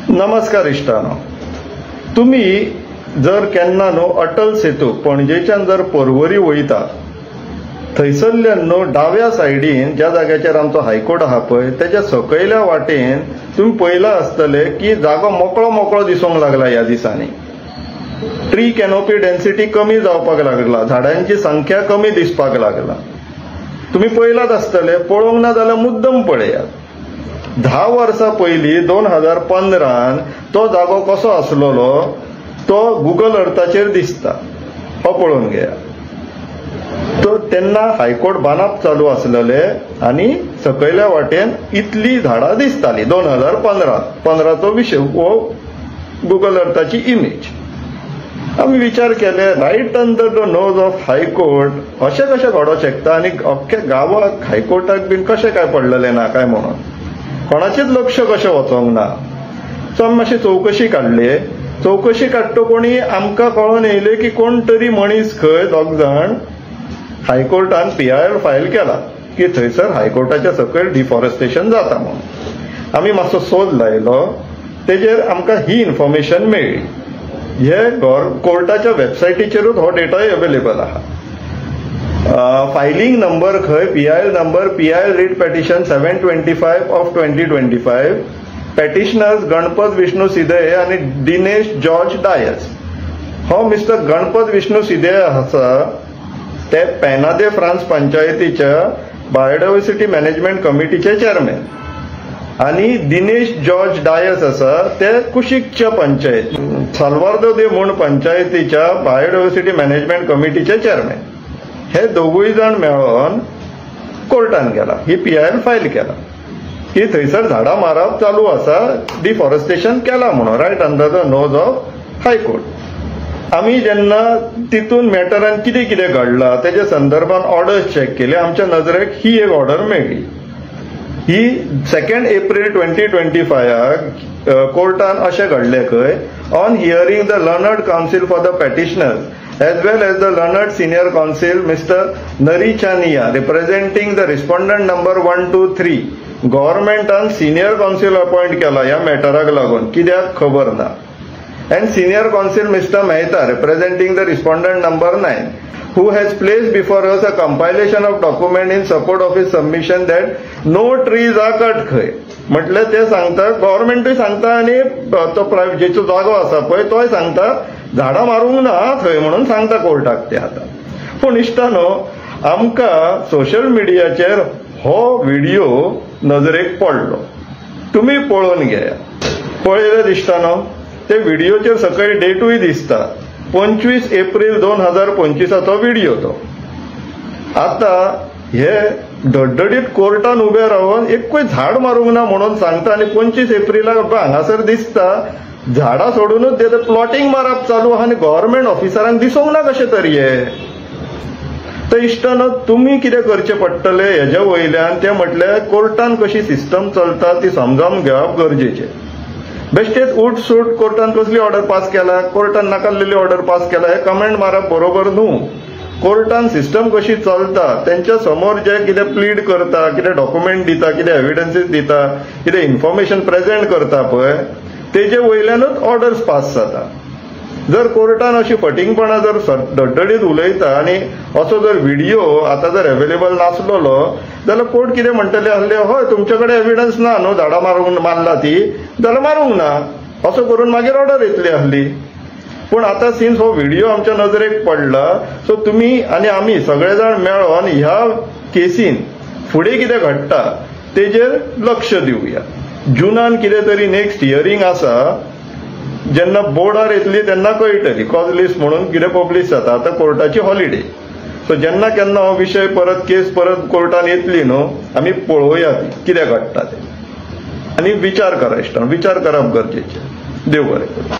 नमस्कार इश्टानो, तुमी जर केन्ना न्हू अटल सेतू पणजेच्यान जर पर्वरी वयता थंयसरल्यान न्हू डाव्या सायडीन ज्या जाग्याचेर आमचो हायकोर्ट आहा पळय तेच्या सकयल्या वाटेन तुमी पळयलां आसतलें की जागो मोकळो मोकळो दिसूंक लागला. ह्या दिसांनी ट्री कॅनोपी डेन्सिटी कमी जावपाक लागला, झाडांची संख्या कमी दिसपाक लागला. तुमी पळयलात आसतले, पळोवंक ना जाल्यार मुद्दम पळयात. 10 वर्सां पयलीं 2015 तो जागो कसो आसलेलो तो गुगल अर्थाचेर दिसता, हो पळोवन घेया. तो तेन्ना हायकोर्ट बांदप चालू आसलेले आनी सकयल्या वाटेन इतली झाडां दिसताली. 2015 विशय हो गुगल अर्थाची इमेज. आमी विचार केले, right under the nose of high court अशें कशें घडोवंक शकता आनी अख्ख्या गांवाक हायकोर्टाक बीन कशें काय पडलेलें ना काय म्हणून कोणाचेच लक्ष कशें वचोंक ना. सो आमी मातशी चवकशी काडली. चवकशी काडटा कोणी आमकां कळोन येयलें की कोण तरी मनीस खंय दोग जाण हायकोर्टान PIL file केला की थंयसर हायकोर्टाच्या सकयल डिफॉरेस्टेशन जाता म्हणून. आमी मातसो सोद लायलो, तेजेर आमकां ही इन्फॉर्मेशन मेळ्ळी. हे कोर्टाच्या वेबसायटीचेरूच हो डेटाय अवेलेबल आहा. फायलिंग नंबर खंय PIL number PIL writ petition 725 of 2025, petitioners Ganpat Vishnu Sidhaye आनी दिनेश जॉर्ज डायस. हो मिस्टर गणपत विष्णू सिदये आसा ते पेनादे फ्रांस पंचायतीच्या बायोडायवर्सिटी मॅनेजमेंट कमिटीचे चेअरमॅन, आनी दिनेश जॉर्ज डायस आसा ते कुशीकच्या पंचायत साल्वार्दो दे म्हूण पंचायतीच्या बायोडायवर्सिटी मॅनेजमेंट कमिटीचे चेअरमॅन. हे दोगूय जाण मेळोन कोर्टान गेला, ही PIL file केला की थंयसर झाडां मारप चालू आसा, डिफॉरेस्टेशन केला म्हणून, right under the nose of high court. आमी जेन्ना तितून मॅटरान कितें कितें घडलां तेच्या संदर्भान ऑर्डर्स चॅक केले, आमच्या नजरेक ही एक ऑर्डर मेळ्ळी. ही 2 एप्रील 2025 कोर्टान अशें घडलें खंय, on hearing the learned counsel for the petitioners as well as the learned senior counsel Mr. Narichania representing the respondent number 1, 2, 3, गव्हर्नमेंटान senior counsel appoint केला ह्या मॅटराक लागून, कित्याक खबर ना, and senior counsel Mr. Mehta representing the respondent number 9, who has placed before us a compilation of document in support of his submission that no trees are cut खंय. म्हटल्यार ते सांगता, गव्हर्नमेंटूय सांगता आनी तो प्रायव्हेट जेचो जागो आसा पळय तोय सांगता झाडां मारूंक ना थंय म्हणून सांगता कोर्टाक ते आतां. पूण इश्टानो, आमकां सोशल मिडियाचेर हो व्हिडिओ नजरेक पडलो, तुमी पळोवन घेया. पळयले इश्टानो, ते व्हिडिओचेर सकयल डेटूय दिसता, 25 एप्रील 2025 व्हिडिओ तो. आतां हे धडधडीत कोर्टान उबे रावन एकूय झाड मारूंक ना म्हणून सांगता आनी 25 एप्रिलाक हांगासर दिसता झाडां सोडूनच ते प्लॉटिंग मारप चालू आहा आनी गव्हर्नमेंट ऑफिसरांक दिसूंक ना कशें तरी हे. तर इश्टानो, तुमी कितें करचें पडटलें हेज्या वयल्यान तें म्हटल्यार कोर्टान कशी सिस्टम चलता ती समजावन घेवप गरजेचें. बेश्टेच उठ सूट कोर्टान कसली ऑर्डर पास केला, कोर्टान नाकाल्लेली ऑर्डर पास केला हे कमेंट मारप बरोबर न्हू. कोर्टान सिस्टम कशी चलता तेंच्या समोर जे कितें प्लीड करता, कितें डॉक्युमेंट दिता, कितें एविडन्सीस दिता, कितें इन्फॉर्मेशन प्रेजेंट करता पळय तेजे वयल्यानूच ऑर्डर्स पास जाता. जर कोर्टान अशी फटींगपणां जर धडधडीत उलयता आनी असो जर व्हिडिओ आतां जर अवेलेबल नासलेलो जाल्यार कोर्ट कितें म्हणटले आसले, हय तुमचे कडेन एविडन्स ना न्हू झाडां मारूंक मारला ती जाल्यार मारूंक ना, असो करून मागीर ऑर्डर येतली आसली. पूण आतां सिन्स हो व्हिडिओ आमच्या नजरेक पडला, सो तुमी आनी आमी सगळे जाण मेळोन ह्या केसीन फुडें कितें घडटा तेजेर लक्ष दिवया. जुनान कितें तरी नेक्स्ट हियरींग आसा, जेन्ना बोर्डार येतली तेन्ना कळटली, कॉज लिस्ट म्हणून कितें पब्लीश जाता. आतां कोर्टाची हॉलिडे, सो जेन्ना केन्ना हो विशय परत केस परत कोर्टान येतली न्हू, आमी पळोवया कितें घडटा तें आनी विचार करा इश्टान, विचार करप गरजेचें. देव बरें करूं.